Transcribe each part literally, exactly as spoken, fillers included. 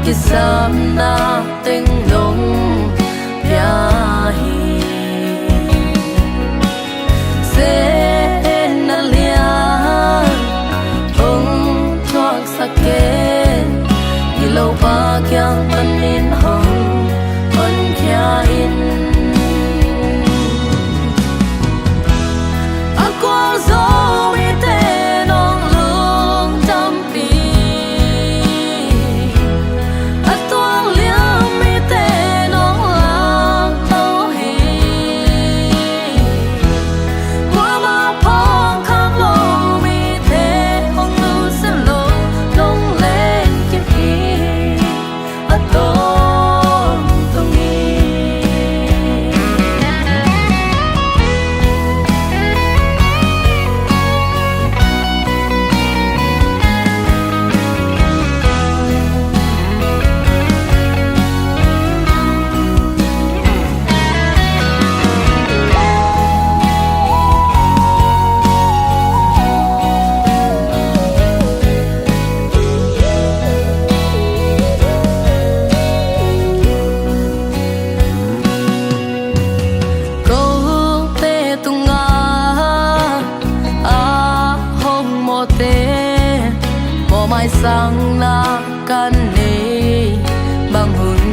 kisapna teng nong pia hi. Sehna lian hong thuaksak in, gilopa kiang panin hong honkhia in. A kuang Zomite nong lungdampih, a tuang liammite nong langto hi. Kuamah phawk khak lo mite hong nusia lo, nong len kip hi a tawntung hi. Kote tungah a hong mawhte, mawhmaisakna kan nei bang hun,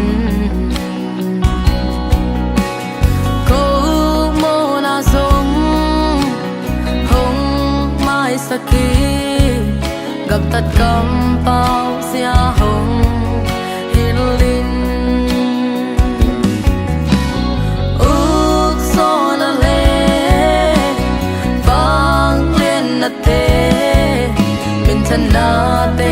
ko mawhna zong hong maisak hi. Gamtat kampau zia hong hilh in, ukzawhna le vangliatnate, minthannate